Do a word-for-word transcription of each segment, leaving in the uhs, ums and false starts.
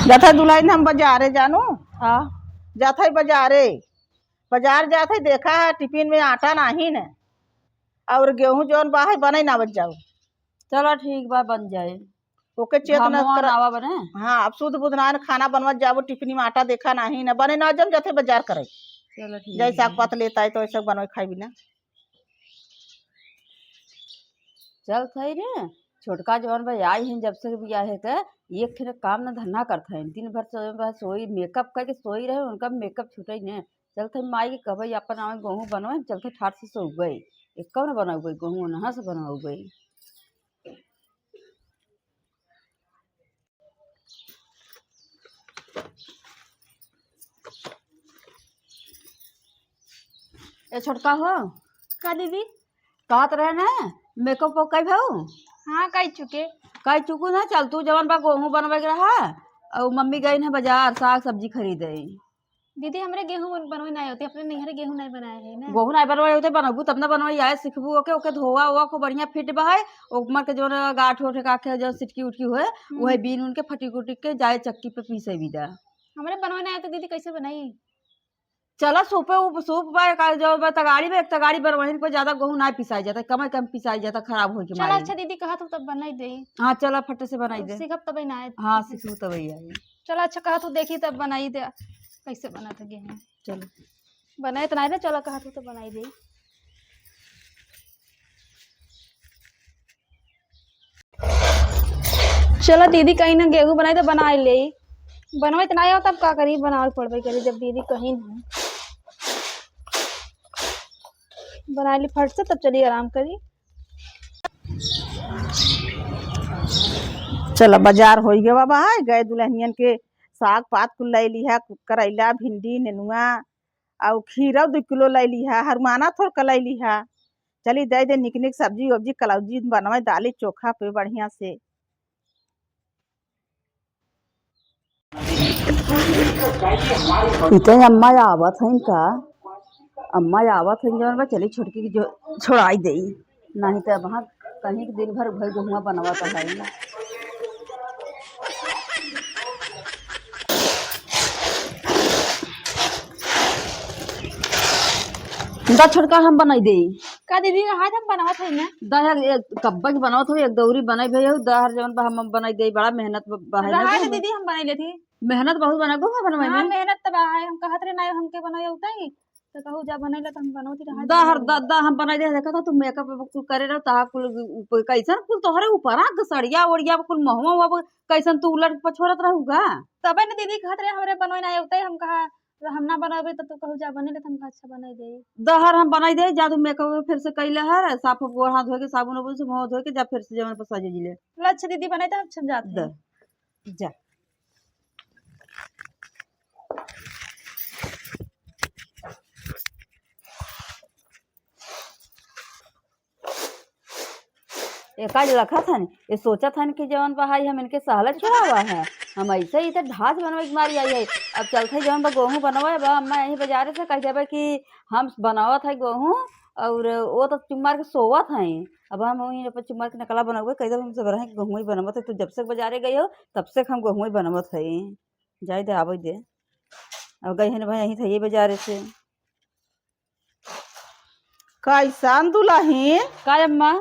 जात है दुल्हन हम बजारे जानू। हाँ। जात है बजारे, बजार जात है, देखा है टिफिन में आटा नाहीं न, और गेहूं जौन बा है बनई ना बच जाओ। चला ठीक बा, बन जाए। ओके चेक न घामवा कर। नावा बने। हाँ, अब सुध बुध ना खाना बनवत जाबो, टिफिन में आटा देखा नाहीं न, बने ना जम जाते बजार करे। चला ठीक जाई बा। साग पात लेता है तो ऐसा बनवे खाई बिना। चल थई रे, छोटका जवन बा आई हैं जब से बियाहे के, एक ठे काम न धंधा करत हैं। दिन भर से बस सोई, मेकअप करके सोई रहे, उनका मेकअप छूटे ने। चल थई माई के कहबे अपन आवे गोहूँ बनवे, चल थई ठाट से सो गई। एक कौन बनाऊ गई गोहूँ, ओनहा से बनाऊ गई। ए छोटका हो। का दीदी? कहत रहे ना, मेकअप वेकअप कई भऊ? हाँ, कई चुके। कई चुकू ना, चल तू जवन बा गोहूँ बनवे के रहा, और मम्मी गई ना बजार साग सब्जी खरीदे। दीदी, हमरे गेहूं बन-, बनवे नाहीं होते, अपने नैहरे गेहूं नाहीं बनाए है ना। गोहूं नाहीं बनवाए होते, बनबू तब ना बनवाई आए, सिखबू ओके, ओके धोवा ओवा को बढ़िया फिट बहाए, ओमर के जौन गांठ ओठ का के जौन सिटकी उटकी होए, हम्म। उहे बीन उन के फटिक उटिक के जाए चक्की पे पीसे भी दा। हमरे बनवे नाहीं आए तो दीदी कैसे बनाई? चला सूपे उप-, सूप बा, एक जो बा तगाड़ी बा, एक तगाड़ी बनवहिन पर ज्यादा गोहूं नाहीं पिसाई जाता, कम कम पिसाई जाता, खराब होए के चला मारे। अच्छा दीदी, कहत हो तब बनाई दे। हाँ, चला फटे से बनाई दे। सीखब तबे ना आए। हाँ, सीखबू तबे आई। चला, अच्छा, कहत हो, देखी तब बनाई दे, कैसे बनत है गेहूं। चलो। बनाए तो नाहीं रे, चलो, कहत हो तो बनाई दे। चलो, दीदी कही ना गेहूं बनाई तो बनाई ले। बनवे तो नाहीं हो, तब का करी, बनावे पड़बे करी, जब दीदी कही ना। बनाई ली फट से, तब चली आराम करी। चला, बजार होई गवा बा, गए दुल्हनियन के साग पात कुल लै लिहा, करैला, भिंडी, नेनुआ, अउ खीरा दुइ किलो लै लिहा, हरुआना थोरका लै लिहा। चली, दै दे निक निक सब्जी वब्जी, कलौजी बनवे, दाली चोखा पे बढ़िया से। इते अम्मा आवत हइन का? अम्मा आवत हइन जवन बा, चली छोटकी के जो छोड़ाई देई, नाहीं त अब हाँ कहीं के दिन भर भई गोहुआ बनवा त है। दा छोटका हम बनाई देई। का दीदी, आज हम बनावत हई ना। दा यार, ये कब्बा के बनावत हो, एक दौरी बनाई भई हो, दा हर जवन बा हम बनाई देई, बड़ा मेहनत ब-, बा है ना रहा है तो दीदी, हम बनाई लेती। मेहनत बहुत बा ना गोहुआ बनवाई हाँ, में। मेहनत त बा है, हम कहत रहे ना हमके बनावे उताई, तो कहू जा बनैला तो हम बनौती रहा दा हर दा, दा हम बनाई दे, देखा था तू मेकअप वेकअप कुल करे रहो, तहा कुल उ-, कैसन कुल तोहरे ऊपर आ, सड़िया ओड़िया कुल महुआ हुआ कैसन तू उलट पछोरत रहूगा। तबे न दीदी कहत रहे हमरे बनवे ना उताई, हम कहा तो हम ना बनावे तो तू कहू जा बने ले, तो हम कहा अच्छा बनाई दे। दा हर हम बनाई दे, जा तू मेकअप फिर से कैले हर, साफ गोड़ हाथ धोए के, साबुन उबुन से मुंह धोए के, जा फिर से जवन पर सजे जिले। लो अच्छा दीदी बनाई तो हम जाते दा, हैं। जा। एका लखत हन, ये सोचत हन कि जवन बहाई हम इनके सहला छोड़ावा है, हम ऐसे ही तो ढांच बनवे के मारी आई है। अब चलत है जवन बा गोहूँ बनवे बा, अम्मा यही बाजारे से कह देबे कि हम बनावत है गोहूँ और वो तो चुप मार के सोवत है। अब हम वहीं पर चुप मार के नकला बनवे, कह देबे हम सब रहे कि गोहूँ ही बनवत है, तू जब से बाजारे गई हो तब से हम गोहूँ ही बनवत है। जाए दे, आवे दे। अब गई है ना भाई, यहीं था ये बाजारे से। कैसन दुलहिन? का अम्मा?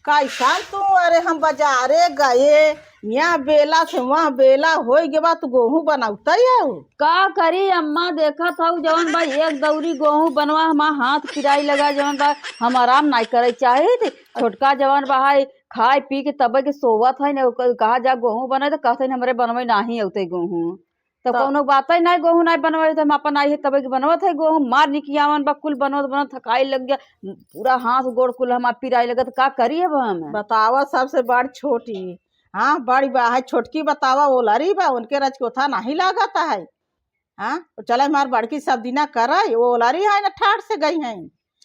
कैसन तू? अरे हम बजारे गए, यहाँ बेला से वहाँ बेला होई गे बा, तू गोहूँ बनौते हऊ? का करी अम्मा, देखत हऊ जवन बा एक दौरी गोहूँ बनवा, हमार हाथ पिराई लगा, जवन बा हम आराम नाई करे चाहित। छोटका जवन बा है खाए पी के तबे के सोवत है ना, ओकर कहा जा गोहूँ बने तो कहते हैं हमरे बनवे नाही औते गोहूँ। तो त- कौनो बात ही नहीं, गोहूँ नहीं बनवे तो हम अपन आई है तबे के बनवत है गोहूँ, मार निकियावन बा कुल बनवत बनवत थकाई लग गया, पूरा हाथ गोड़ कुल हमार पिराई लगा, तो का करी अब हम? बतावा सबसे बड़ छोटी, हाँ बड़ी बा है छोटकी, बतावा ओलरी बा, उनके रचकोथा नहीं लागत है। हाँ, तो चला हमार बड़की सब दिना करे, वो ओलरी है ना ठाट से गई है।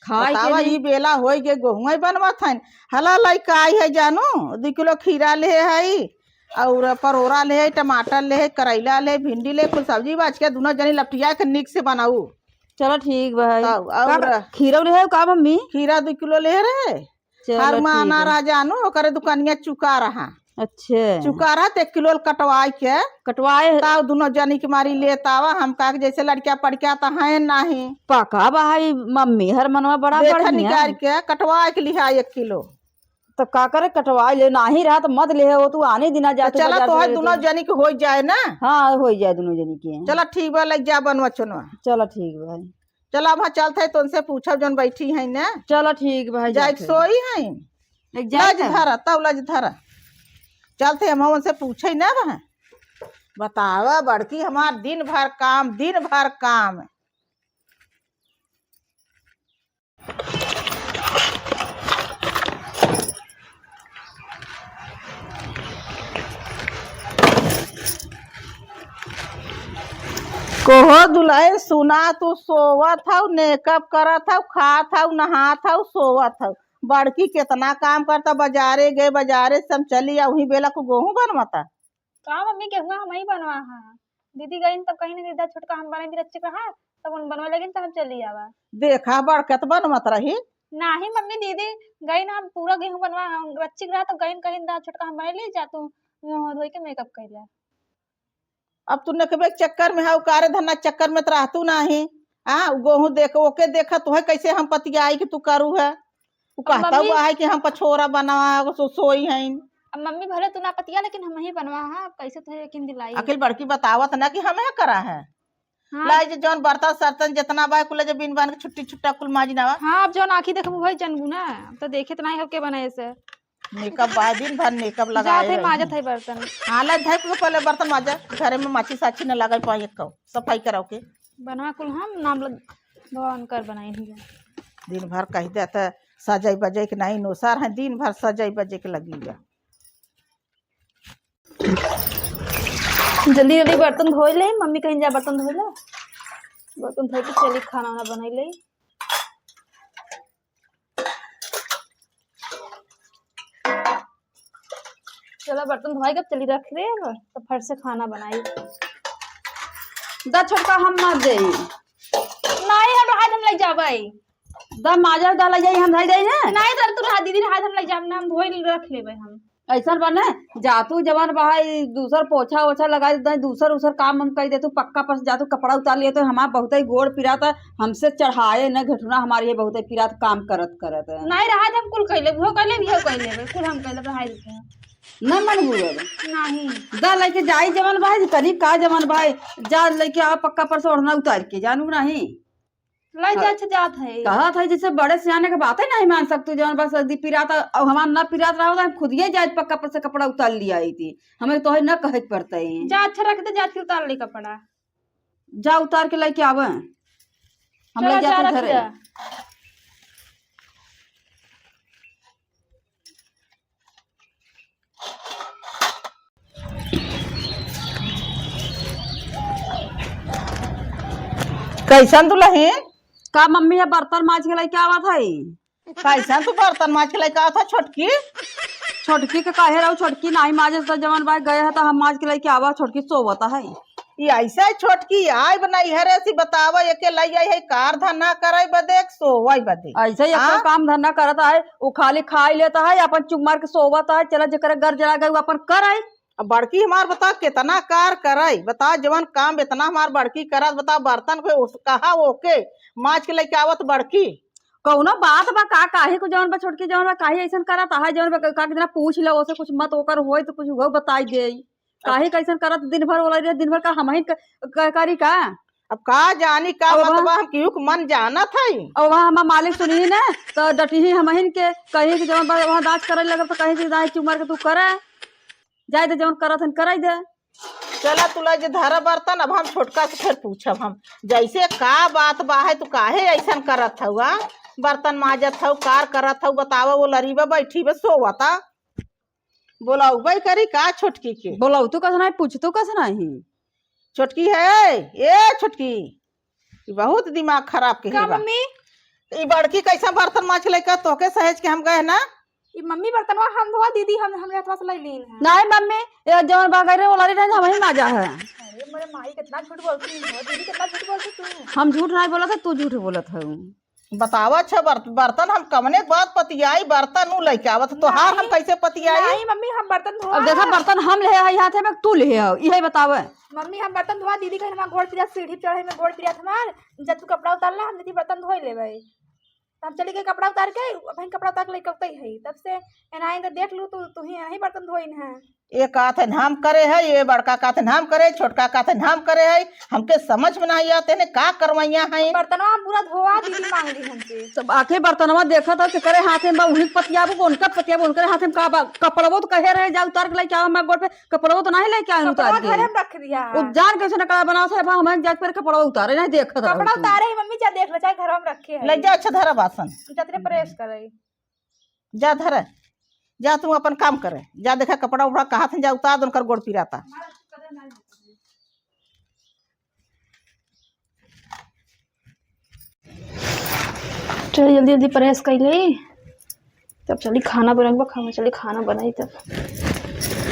खाए के बतावा, नहीं। ई बेला होई गे, गोहुए बनवत हन। हला लइका आई है जानू, दू किलो खीरा ले है, और परोरा ले है, टमाटर ले है, करैला ले, भिंडी ले, कुल सब्जी बाज के दुनो जनी लपटिया के निक से बनाऊ। चलो ठीक बा है। तब, का और का-, खीरा ले है का मम्मी? खीरा दू किलो ले रहे। चलो हर माना ठीक है। रहा जानू, ओकरे दुकानिया चुका रहा। अच्छे। चुका रहत एक किलो कटवाए के। कटवाए। ताव दुनो जनी के मारी लेत आवा, हम कहा कि जैसे लड़किया पड़किया त हैं नाही। पका भाई, मम्मी हर मनवा बड़ा देखा बढ़िया। निकाल के कटवाए के लिहा एक किलो। तो का करे, कटवाए ले, नाही रहा तो मत ले हो, तू आने दिना जा, तो तू चला, बाजार से तोहे ले दुनो तो। जनी के हो जाए ना। हाँ, हो जाए दुनो जनी के। चला ठीक बा, लग जा बनवा चुनवा। चला ठीक बा। चला, अब चलत है, तो उनसे पूछब, जौन बैठी है ना। चला ठीक बा, जाए जात है। सोई है। एक जाए लज है। धरा, तब लज धरा। चलत है, हम उनसे पूछे ना बा। बतावा, बड़की हमार दिन भर काम, दिन भर काम। कहो दुलहिन, सुना, तू सोवत हऊ, मेकअप करत हऊ, खात हऊ, नहात हऊ, सोवत हऊ। बड़की केतना काम करता, बाजारे गए, बाजारे से हम चली आ, उही बेला को गोहूँ बनवता। का मम्मी, गेहुआ हमही बनवा हा। दीदी गईन तब कहिन दीदा छोटका हम बने दी रच्चिक रहा, तब उन बनवे लगिन त हम चली आवा। देखा बड़का त बनवत रही। नाही मम्मी, दीदी गईन हम पूरा गेहूं बनवा हा, रच्चिक रहा तब गईन कहिन दा छोटका हम बने ली जा तू मुंह धोई के मेकअप कइला। अब तू नकबे के चक्कर में हाउ, कारे धन्ना चक्कर में त रहतू नाही। आ, उ गोहूं देख, ओके देखा तोहे कैसे हम पतियाई कि तू करू है। उ अब कहता मम्मी हुआ है कि हम पछोरा बनावा, सो, सोई हईन। अब मम्मी भले तू ना पतिया, लेकिन हमही बनवा हा, अब कैसे तोहे यकीन दिलाई? अखिल बड़की बतावत ना कि हमें करा है। हाँ। लाई जे जौन बर्तन सर्तन जितना बा, कुल जे बिन बन के छुट्टी छुट्टा कुल माजी नावा। हाँ, अब जौन आँखी देखबू वही जनबू ना, अब तो देखे त नाही हो के बनाए से। मेकअप बा, दिन भर मेकअप लगाए जात है, रही। माजत है बर्तन। हाँ, लाई धई के पहले बर्तन माजा, घरे में माछी साछी न लगाई पाए, एक कौ सफाई कराओ के। बनवा कुल हम नाम लग भगवान कर बनाई ही। दिन भर कह दे त सजाई बजाई के नाही नोसार है, दिन भर सजाई बजाई के लगी जा। जल्दी जल्दी बर्तन धोई ले, मम्मी कहीं जा बर्तन धोई ले, बर्तन धोई के चली खाना वाना बनाई ले। चला बर्तन धोई के चली रख दे, अब तो फट से खाना बनाई। दा छोटका हम मत जाई। नाही, हम रहा, हम लग जाबै। दा माजा दा लग जाई, हम धई जाई ना। नाही, दा तू रहा, दीदी रहा, हम लग जाब ना, हम धोई रख लेबै हम। ऐसन बा ना, जा तू जवन बा, ई दूसर पोछा ओछा लगाई दे, दूसर उसर काम हम कई दे, तू पक्का पर से जा तू कपड़ा उतार लिए, तो हमार बहुते गोड़ पिरात, हमसे चढ़ाए न घटना, हमार ये बहुते पिरात काम करत करत। नाही रहा, हम कुल कइले, वो कइले, ये कइले, कुल हम कइले, पढ़ाई लिखाई। न मन हुए। नाही। दा लेके जाई जवन बा, करी का जवन बा, जा लेके आ पक्का पर से ओढ़ना उतार के, जानू नाही। लाई हाँ। जा, अच्छा जात है। कहत है जैसे बड़े सियाने के बातें नहीं मान सकतू, जवन बस यदि पिरात, अब हमार ना पिरात रहा होता, हम खुदिये जाए पक्का पर से कपड़ा उतार लिया आई थी, हमें तोहे ना कहे के पड़ता है। जा, अच्छा रख दे, जात के उतार ले कपड़ा। जा उतार के लेके आवे, हम चला, ले जा, जाते रख घरे। दे। कैसन दुलहिन? का मम्मी, ये बर्तन माज के लेके आवत है? कैसन तू बर्तन माज के लेके आवत है छोटकी? छोटकी के कहे रहू, छोटकी नाही माजे त जवन भाई गए है त हम माज के लेके आवा, छोटकी सोवत है। ई ऐसे छोटकी आइब नैहरे से बतावा, एके लई आई है कार धन्ना करे बदे, सोवई बदे। ऐसे ही हाँ? अपन काम धंधा करत है, उ खाली खाई लेत है, अपन चुप मार के सोवत है। चला जेकरे घर जला गई, उ अपन करे। अब बड़की हमार बता, केतना कार करे, बता, जवन काम एतना हमार बड़की करत, बता, बर्तन के उस, कहा ओके माज के लेके आवत बड़की। कौनो बात बा का, काहे को जवन बा छोटकी, जवन बा काहे ऐसन करत है, जवन बा का, का कितना पूछ लो, ओसे कुछ मत ओकर होई तो कुछ वो बताई दे। काहे कैसन करत दिन भर ओलाई रहे, दिन भर का हमहिन क-, क-, करी का? अब का जानी का अब मत वहाँ बा, हम केहू के मन जानत हई। अब वहाँ हमार मालिक सुनी ना, तो डटिही हमहिन के, कहीं कि जवन बा वहाँ दाज करे लगब, तो कहीं कि दाई चुमर के तू करे, जाए दे जवन करत हन, कराई दे। चला तू ला जे धरा बर्तन, अब हम छोटका से फिर पूछब हम, जैसे का बात बा है, तू काहे ऐसन करत हऊ, आ? बर्तन माजत हऊ, कार करत हऊ, बतावा, वो लरीबा बैठी बा, सोवता। बोलाउबे करी का छोटकी के? बोलाउतू कस नाही, पूछतू कस नाही। छोटकी है, ए छोटकी, ई बहुत दिमाग खराब के का बा। मम्मी? ई बड़की कैसा बर्तन माज के लइका तोके सहेज के हम गए ना? ई मम्मी बर्तनवा हम धोआ दीदी, हम, हमरे हथवा से लई लीन है। नाही मम्मी, ये जवन बा गए रे, वो लरी नहीं, हमही माजा है। अरे मोरे माई, कितना झूठ बोलती हो दीदी, कितना झूठ बोलती तू। हम झूठ नाही बोलत है, तू झूठ बोलत है। बतावा, अच्छा, बर्त-, बर्तन हम कवने बात पतियाई, बर्तन उ लइके आवत, तोहार हम नहीं। कैसे पतियाई? नहीं मम्मी, हम बर्तन धोआ अब देखा, है। बर्तन हम लेहे हई हाथे में, तू लेहे हऊ, इहे बतावे। मम्मी, हम बर्तन धोआ, दीदी कहे हमार गोड़ पिरात, सीढ़ी पे चढ़े में गोड़ पिरात हमार, जब तू कपड़ा उतारला, हम दीदी बर्तन धोई लेबै। तो हम चली गई कपड़ा उतार के, अब हम कपड़ा उतार के लइके अउतै हई, तब से एनाई तो देख लू, तू, तू ही नहीं बर्तन धोइन है। ये कहत है नाम करे है, ये बड़का कहत है नाम करे, छोटका कहत है नाम करे है, हमके समझ में नहीं आते ने का करवैया है। बर्तनवा हम पूरा धोआ दीदी मांग ली हमसे। तब आखिर बर्तनवा देखत हो, केकरे हाथे में बा, उही के पतियाबू, उनका पतियाबू, उनकरे हाथे में का बा? कपड़वो तो कहे रहे, "जा उतार के लेके आओ हमारे गोड़ पे," कपड़वो तो नहीं लेके आए उतार कपड़वा के। घर में रख दिया। उ जान कैसे नकला बनावत है, बा, हमारे जाके पर कपड़वा उतारे, नहीं देखत रहो कपड़ा तू। उतारे ही मम्मी, जा देख ले, चाहे घर में रखे है। ले जा, अच्छा धरा बासन। जतरे प्रेस करे। जा धरे, जा तू अपन काम करे, जा देखा कपड़ा उपड़ा कहाँ थे, जा उतार दे, उनकर गोड़ पिराता। चल जल्दी जल्दी प्रेस कर ले, तब चली खाना बनबा, खाना चली खाना बनाई तब।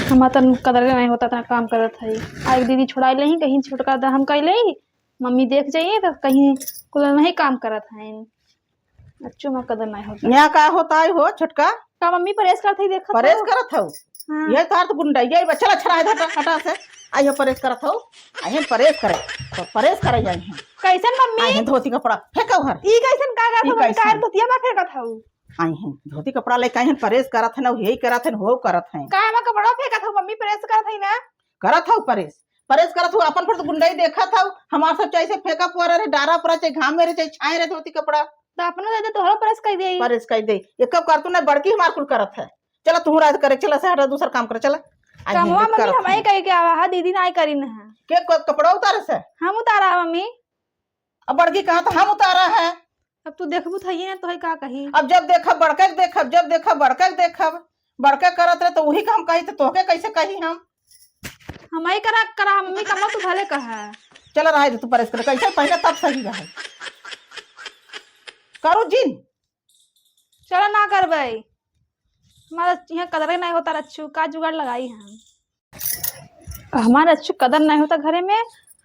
हमार तन कदर नहीं होता, इतना काम करत है। आ एक दीदी छुड़ाई ले, कहीं छोटका दा हम कर ले, मम्मी देख जाइए तो कहीं कुल नहीं काम करत है। अच्छो में कदर नहीं होता। यहाँ का होता है हो छोटका? का मम्मी प्रेस करत है, देखत प्रेस हो? करत हो? हाँ। ये तार तो गुंडा, ये बच्चा लछड़ा है, हटा, हटा से। आइए प्रेस करत हो, आइए प्रेस करे, तो प्रेस करे जाए हैं। कैसन मम्मी? आइए धोती कपड़ा, फेंको हर। ई कैसन का करत ई हो मम्मी? कैसन? का धोतिया में फेंकत हो? आई हैं, धोती कपड़ा लेके आई हैं, प्रेस करत है ना, यही करत है, हो करत है। का एमा कपड़ा फेंकत हो मम्मी, प्रेस करत है ना? करत हो प्रेस, प्रेस करत हो, अपन पर तो गुंडई देखत हो, हमार सब चाहे से फेंका पुअरा रहे, डारा पर चाहे घाम में रहे, चाहे छाए रहे धोती कपड़ा। तो अपना दे दे, तोहरो प्रेस कर दे। प्रेस कर दे, एक कब करतू ना, बड़की हमार कुल करत है। चला तू राज करे, चला से हटा, दूसर काम करे, चला। आई कमवा हैं, मम्मी करत हमारे हैं। कह के आवा है, दीदी ना आई करी ना है। के क-, कपड़ा उतारे से? हम उतारा है मम्मी। अब बड़की कहा तो हम उतारा है। अब तू देखबू थइये ना, तोहे का कही? अब जब देखब बड़के के देखब, जब देखब बड़के के देखब, बड़के करत रहे तो वही काम कही, तो तोहके कैसे कही हम? हम ही करा, करा, मम्मी कमवा तू भले कहा। चला रहे दे, तू प्रेस करे, कैसे पहले तब सही रहे। करू जिन। चला ना करबै, हमारा यहाँ कदरे नहीं होता रच्चू, का जुगाड़ लगाई हम? हमार अच्छू कदर नहीं होता घरे में।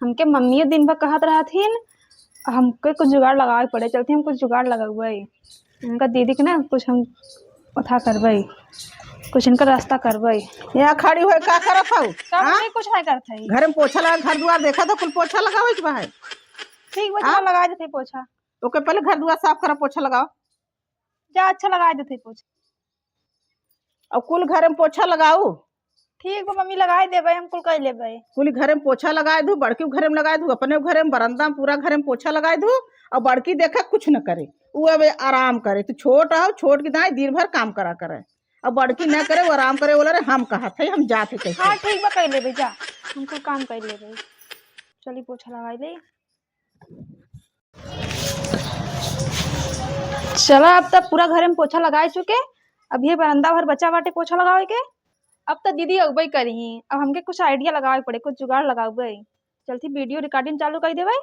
हमके मम्मियो दिन भर कहत रहथिन, हमके कुछ जुगाड़ लगावे के पड़े, चलती हम कुछ जुगाड़ लगउबै। इनका दीदी के ना कुछ हम उठा करबै, कुछ इनका रास्ता करबै। यहाँ खड़ी होए का करत हऊ? का हाँ? मम्मी कुछ नहीं करत है। घर में पोछा लगा, घर दुआर देखा तो कुल पोछा लगावे के बा है। ठीक बा, हाँ? चला लगा देते पोछा। ओके, पहले घर दुआर साफ करा, पोछा लगाओ। जा, अच्छा लगा देते पोछा। और कुल घरे में पोछा लगाऊ। ठीक बा मम्मी, लगाई देबै, हम कुल कई लेबै। कुल घरे में पोछा लगाई दू, बड़की घरे में लगाई दू, अपने घरे में, बरंदा में, पूरा घरे में पोछा लगाई दू। और बड़की देखा कुछ न करे, वो अब आराम करे। तू छोट हो, छोट की दाई दिन भर काम करा करे, और बड़की न करे, वो आराम करे। बोला रे हम कहत है, हम जात है कैसे। हाँ ठीक बा, कई लेबै, जा, हम कुल काम कई लेबै। चली पोछा लगाई ले। चला, अब तक पूरा घरे में पोछा लगाए चुके, अब ये बरंदा भर बचा बाटे पोछा लगावे के। अब तो दीदी अउबे करी, अब हमके कुछ idea लगावे पड़े, कुछ जुगाड़ लगावे। चलती video recording चालू कर देवे,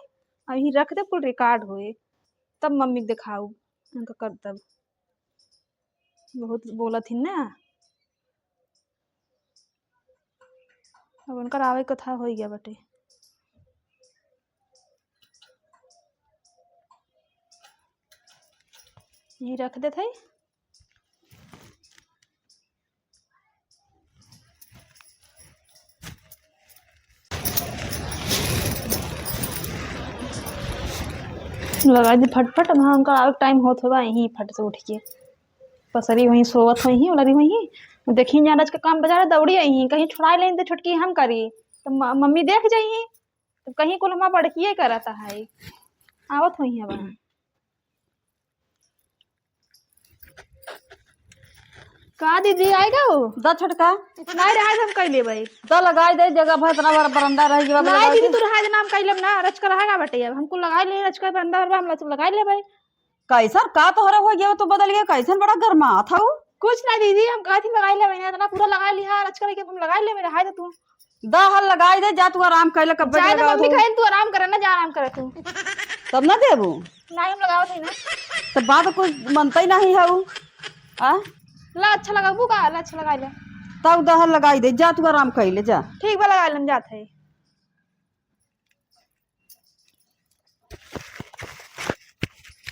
अब यहीं रख दे, कुल record होए, तब मम्मी के देखाऊ उनका करतब। बहुत बोलत ही ना। अब उनकर आवे के कथा होई गया बाटे। ये रख देत है। लगा दी फटफट, वहाँ उनका आवे के time होत होगा, यहीं फट से उठ के पसरी वहीं सोवत होई ही, उलरी होई ही। देखी जा रच के काम बजा रहे, दौड़ी आई ही, कहीं छुड़ाई लें तो छुटकी हम करी, तो म-, मम्मी देख जाई ही, तो कहीं कुल हमार बड़किए करत है, आवत होई ही अब। का दीदी, आइ गउ? द छोटका। नाहीं रहा, हम कइ लेबै। द लगाइ दे, जगह भर इतना बड़ा बरंदा रह गया, नहीं लगाइ दीदी, दे। तू रहा दे, नाम कइ लेब ना, रचका रहा का बटे, अब हमको लगाइ ले, रचका बरंदा भर बा, हम लगाइ लेबै। कैसन का तोहरा हो गया, तू बदल गया, कैसन बड़ा गरमात हऊ? कुछ ना दीदी, हम कहत ही लगाइ लेबै ना, इतना पूरा लगाइ लिहा, रचका लेके हम लगाइ लेबै, रहा दे तू। द हल लगाइ दे, जा तू आराम कइले, कब्बे जाए ना लगावत मम्मी हऊ। कहेन, तू आराम करे ना, जा आराम करे तू। तब ना देबू? नाहीं, हम लगावत ही ना। तो बात कुछ मनते नाहीं हऊ। आ? ला, अच्छा लगाबू का? ला, अच्छा लगाइ ले। तब द हल लगाइ दे, जा तू आराम कइले, जा। ठीक बा, लगाइ ले, हम जात है।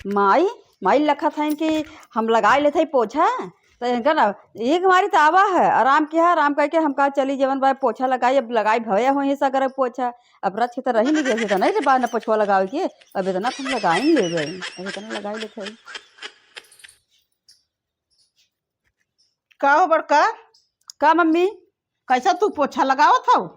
माई, माई लखत हइन कि हम लगाइ लेत हई पोछा, त इनका ना एक मारी त आवा है, आराम किहा, आराम कइके हम कहा चली जवन बा पोछा लगाई, अब लगाई भवे होइहैं सगरे पोछा, अब रच के त रही नहीं गए, त नहीं रे बा ना पोछवा लगावे के, अब इतना त हम लगाई लेबे, अब इतना लगाई लेत हई। का हो बड़का? का मम्मी? कैसा तू पोछा लगावत हऊ?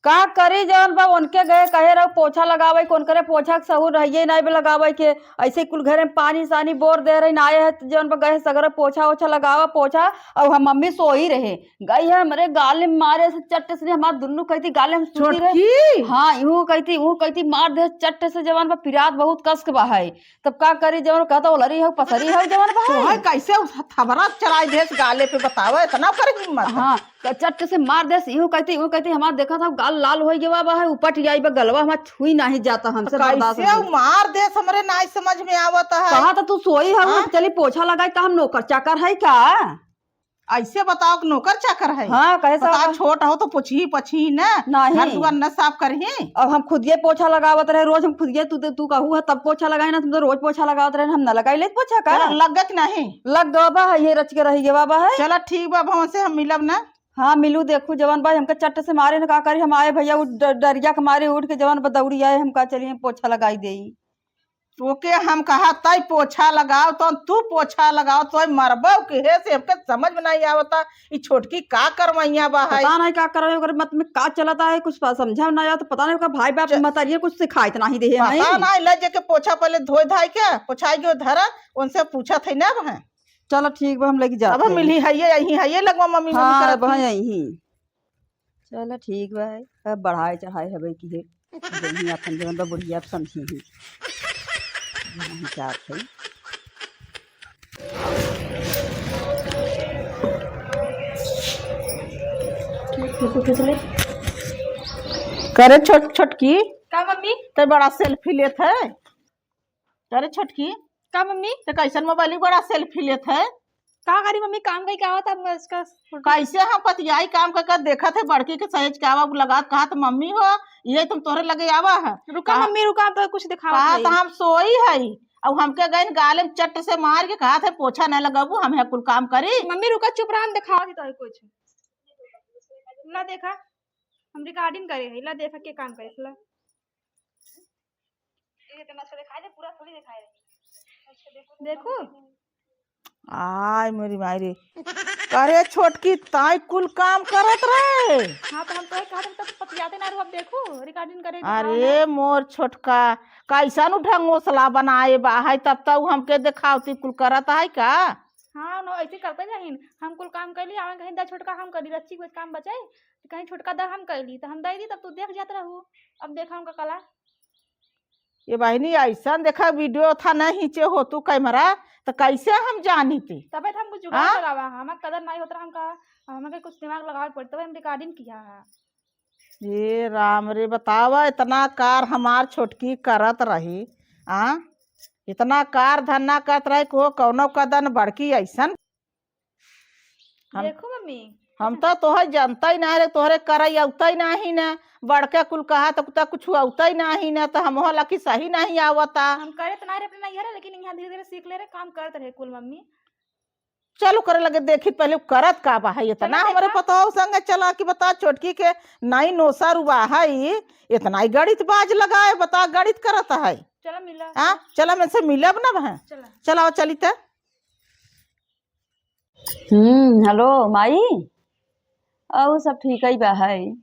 का करी जवन बा उनके गए कहे रहो पोछा लगावे के, उनकरे पोछा के सहूर रहिए नाई बे लगावे के। ऐसे कुल घरे में पानी सानी बोर दे रही ना आए है, जवन बा गए सगरे पोछा ओछा लगावा पोछा। और हम मम्मी सोई रहे, गई है हमरे गाले में मारे से चट्ट से, हमार दुन्नू कहती गाले में सूती रहे। छोटकी? हाँ, यूं कहती यूं कहती मार दे चट्ट से, जवन बा पिरात बहुत कस के बा है। तब का करी जवन कहता ओलरी हो पसरी हो जवन बा तोहे है। कैसे उस थबरा चलाई देस गाले पे बतावा, इतना ओकर हिम्मत। हाँ, त चट्ट से मार देस, यूं कहती यूं कहती हमार देखा था गाल लाल हो गया बा है, उपट जाई बा गलवा हमार छुई नहीं जाता हमसे बर्दाश्त कैसे नहीं। मार देस हमरे नाई समझ में आवत है। कहा तो तू सोई हो, हाँ? चली पोछा लगाई त हम नौकर चाकर है का? ऐसे बताओ कि नौकर चाकर है? हाँ, कहे बता, साहब। छोट हो तो पोछही पछही न, नहीं। घर दुआर न साफ करही। अब हम खुदिये पोछा लगावत रहे रोज, हम खुदिये, तू, तू कहू है तब पोछा लगाए ना, तुम तो रोज पोछा लगावत रहे, हम न लगाई लेत पोछा का? चला, लग गया कि नहीं? लग गवा बा है, ये रच के रही गवा बा है। चला ठीक बा, अब हमसे हम मिलब ना। हाँ, मिलू, देखू जवन बा हमके चट्ट से मारे न का करी, हम आए भैया उठ, ड-, डरिया के मारे उठ के जवन बा दौड़ी आए, हम का चली हम पोछा लगाई देई। ओके हम कहा तई पोछा लगाओ, तो तू पोछा लगाओ, तो मरबो के हे से हमके समझ में नहीं आवता, ई छोटकी का करवैया बा है। पता नहीं का करवे, ओकर मत में का चलता है, कुछ समझा ना आवत, पता नहीं ओकर भाई बाप च-, मतरिये कुछ सिखाइत नहीं दे है, पता नहीं। नहीं, ले जेके पोछा पहले धोए धाए के, पोछाई के धरा, उनसे पूछत है ना अब है। चलो ठीक बा, हम लेके जाते अब हम हैं। मिली है ये, यहीं है ये लगवा मम्मी, मम्मी हाँ, करत अब हैं ही। यहीं। चलो ठीक बा, अब बढ़ाए चढ़ाए हवे की है, जौन ही आपन जौन बा बुढ़िया अब समझी ही। हम चाहत हई। करे छोट-, छोटकी। का मम्मी? ते बड़ा selfie लेत है। अरे छोटकी। का मम्मी? ते कैसन mobile बड़ा selfie लेत है? का करी मम्मी, काम कई के आवत, अब मैं इसका कैसे हम पतियाई काम कर कर देखत है, बड़की के सहेज के आवा, उ लगात कहत मम्मी हो, ये तुम तोहरे लगे आवा है। रुका कहा-, मम्मी, रुका, तो कुछ दिखावत कहा है। तो हम सोई है, अब हमके गइन गाले में चट्ट से मार के कहत है, "पोछा न लगबू, हम है कुल काम करी।" मम्मी रुका, चुप रहा, हम दिखावत ही तो है कुछ। ला देखा, हम recording करे है, ला देखा के काम करे, ला। ये इतना अच्छा दिखाई दे, पूरा थोड़ी दिखाई दे। अच्छा, देखो, देखो। आय मोरी माई रे। अरे छोटकी, ताई कुल काम करत रहे। हाँ, तो हम तो कहा तब पतियाते ना रहो, अब देखो, recording करे के अरे भाव ना। मोर छोटका, कैसन ढंगोसला बनाए बा है, तब तो उ हमके देखावती कुल करत है का? हाँ, न, ऐसे करते जाहिन। हम कुल काम कैली, आवे कहीं दा छोटका हम करी, रच्ची कुछ काम बचे, तो कहीं छोटका दा हम कैली, तो हम दे दी, तब तू देख जात रहू। अब देखा उनका कला। ये बहिनी, ऐसन देखा video था न खींचे हो तू camera, तो कैसे हम जानी थे? तबे तो हम कुछ जुगाड़ हाँ? लगावा, हमार कदर नहीं होत रहा, हम कहा, हमके कुछ दिमाग लगावे पड़त, तबे हम recording किया है। ये राम रे, बतावा, इतना कार हमार छोटकी करत रही, आ? इतना कार धन्ना करत रही, को कौनो कदन बड़की ऐसन। हम, देखो मम्मी, हम तो तोहर जनता ही ना रे, तोहरे करई अउता ही नाही ना, बड़के कुल कहा तो कुता कुछ अउता ही नाही ना, तो हम होला कि सही नहीं आवता। हम करे तो ना रे अपने नैहरे, लेकिन यहाँ धीरे-धीरे सीख ले रे, काम करत रहे कुल मम्मी। चलो करे लगे, देखी पहले उ करत का बा है, इतना चलो हमरे देखा। पतोह संगे चला कि बता छोटकी के नाई नोसर हुआ है, इतना ही गणित बाज लगाए, बता गणित करत है। चलो मिला। हाँ, चला मैं से मिलब ना बहन। चला। चला, चली त। हम्म, हेलो माई, अउ सब ठीक ही बा है।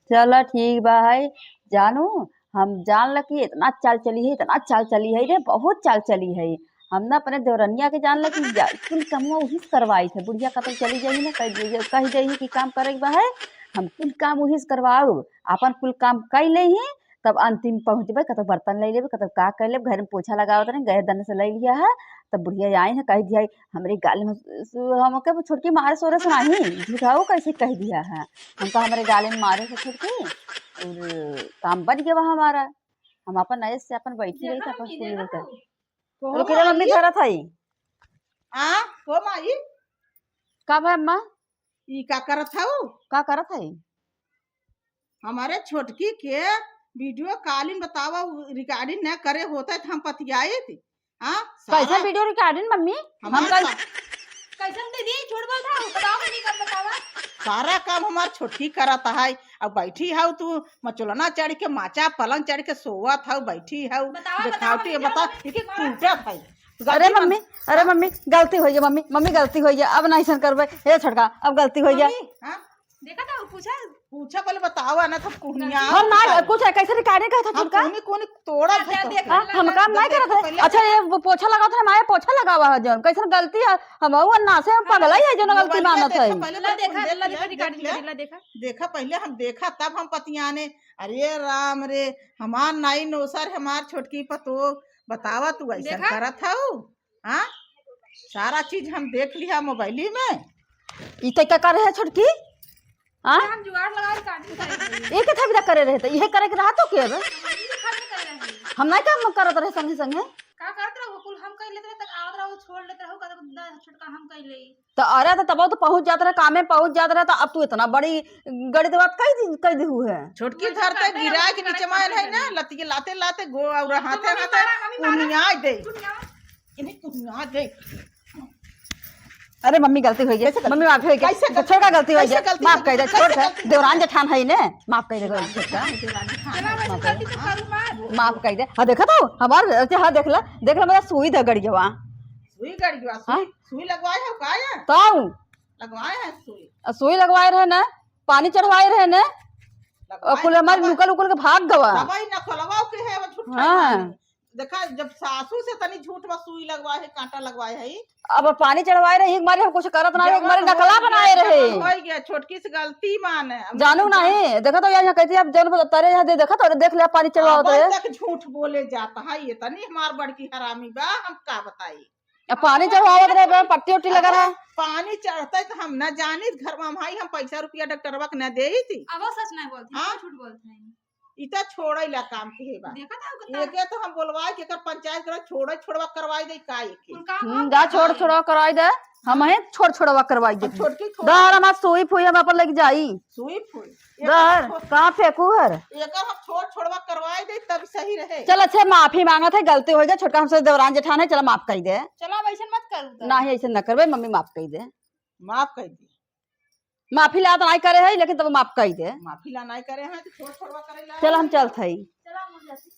चला ठीक बा है। जानू, हम जान ल कि इतना चाल चली है, इतना चाल चली है रे, बहुत चाल चली है। हम ना अपने देवरनिया के जान ल कि जा-, कुल कमवा उही से करवाई थे। बुढ़िया कतौ चली जाई ना, कह दे-, कह जाई कि काम करे के बा है, हम कुल काम उही से करवाऊ, अपन कुल काम कई ले ही, तब अंतिम पहुँचबे, कतौ बर्तन ले लेबे, कतौ का कर लेबे, घर में पोछा लगावत रहे, गए दन से ले लिया है, तब बुढ़िया आई है, कह दिया है, हमरे गाल में सु-, हमके वो छोटकी मारे सोरे से नाही, झूठाऊ कैसे कह दिया है? हमका हमरे गाले में मारे से छोटकी, और काम बन गया हमारा। हम अपन नए से अपन बैठी रही, देखा अपन मम्मी, पूरी देखा रहता। तू। रुके रे मम्मी, धरत है। हाँ, हो माई। का भाई अम्मा? ई का करत हऊ? का करत है? हमारे छोटकी के video calling बतावा, उ recording न करे होते तो हम पतियाइत। हाँ, कैसन सारा video recording, मम्मी? हमार हम कल सा- कैसन दीदी, झूठ बोलत हौ, बतावा मम्मी, कब बतावा? सारा काम हमार छोटकी करत है, अब बैठी हौ तू मचोलना चढ़ के, माचा पलंग चढ़ के सोवत हौ, बैठी हौ, बतावा, बतावा, देखावटी है, बतावा, बतावा, ये बतावा। टूटत है। अरे गलती मम्मी, बन- अरे मम्मी, गलती होइ गै मम्मी, मम्मी गलती होइ गै, अब ना ऐसन करबै। हे छोटका, अब गलती होइ गै। मम्मी, हाँ? देखा था, पूछा। पूछा, पहले बतावा ना, तब कुहनिया हम ना, कुछ है, कैसे recording कहत है हम छोटका? कुहनी, कुहनी तोड़ा हाँ, था तो। देखा, हाँ, हम काम नहीं करत रहे। अच्छा, ये वो पोछा लगावत रहे, माया पोछा लगावा है जौन, कैसन गलती है? हम वो ना से हम पगला ही है, जौन गलती मानत है। पहले ला देखा, ला देखा, recording ला देखा। देखा, पहले हम देखा, तब हम पतियाने। अरे राम रे, हमार नाई नोसर, हमार छोटकी पतो, बतावा तू ऐसा देखा? करत हऊ? हाँ, सारा चीज हम देख लिहा मोबाइली में। ई तै का करे है छोटकी? हाँ? हम जुगाड़ लगा के काटी करे रहे। ये के था बिदा करे रहे, तो इहे करे के रहा तो के अब? हम नहीं काम करत रहे संगे संगे। का करत रहो? कुल हम कर लेते रहे, तक आवत रहो, छोड़ लेते रहो, कहते, "दा, छोटका हम कर ले।" तो अरे, तो तब तो पहुँच जात रहे, कामे पहुँच जात रहे, तो अब तू इतना बड़ी गड़ी बात कह दी, कह दी हुए है। छोटकी धरते गिरा के नीचे मार है ना, लतिये लाते लाते गो और हाथे हाथे कुनिया दे। इन्हें कुनिया दे। अरे मम्मी गलती होइ गै, मम्मी माफ होइ गै। छोटका गलती होइ गै, माफ कर दे, छोड़ दे। देवरान जेठान है ने, माफ कर दे, छोटका। माफ कर दे। हाँ देखा तो हमार, अच्छा हाँ देख ला, देख ला मेरा सुई द गड़ियवा। सुई गड़ियवा, सुई, हाँ? सुई लगवाए हो का या? तो लगवाए हैं सुई। सुई लगवाए रहे ने, पानी चढ़वाए रहे ने, और कुल हमार मुकल उकल के भाग गवा। दवाई नकलवा के है, वो झूठा हाँ। देखा, जब सासू से तनी झूठ बा, सुई लगवाए है, कांटा लगवाए है। अब पानी चढ़वाए रहे, एक मारे हम कुछ करत ना, एक मारे नकला बनाए रहे। होइ गै, छोटकी से गलती माने। जानू नहीं, देखा तो यहाँ कहती है, अब जौन बता रहे यहाँ दे, देखा तो देख ले, पानी चढ़वावत रहे। तक झूठ बोले जाता है, ये तनी हमार बड़की हरामी बा, हम का बताई। अब पानी चढ़वावत रहे, पट्टी उट्टी लगा रहा। पानी चढ़ते तो हम ना जानी, घर में भाई हम पैसा रुपया डॉक्टरवा के ना दे थी। अब वो सच नहीं बोलती, हाँ? झूठ बोलते हैं। इता छोड़े ला काम के हे बा। देखा था एके तो हम बोलवाए के एकर पंचायत करा, छोड़े छोड़वा करवाई दे का एके। हम्म, जा छोड़ छोड़वा करवाई दे, हम ही छोड़ छोड़वा करवाई दे। छोटकी छोड़। दहर हमार सुई फुई हम अपन लेके जाई। सुई फुई। दहर कहाँ फेंकू हर? एकर हम छोड़ छोड़वा करवाई दे तब सही रहे। चल अच्छे माफी मांगत है, गलती होइ गै, छोटका हमसे देवरान जेठान है, चला माफ कर दे। चला अब ऐसन मत करू तो। नाही ऐसे न करबे, मम्मी माफ कर दे। माफ कर दे। माफी ला तो नाई करे है, लेकिन तब माफ कई दे। माफी ला नाई करे है, तो छोड़ छोड़वा करे ला। चल, हम चलत हई। चला, हम जाती।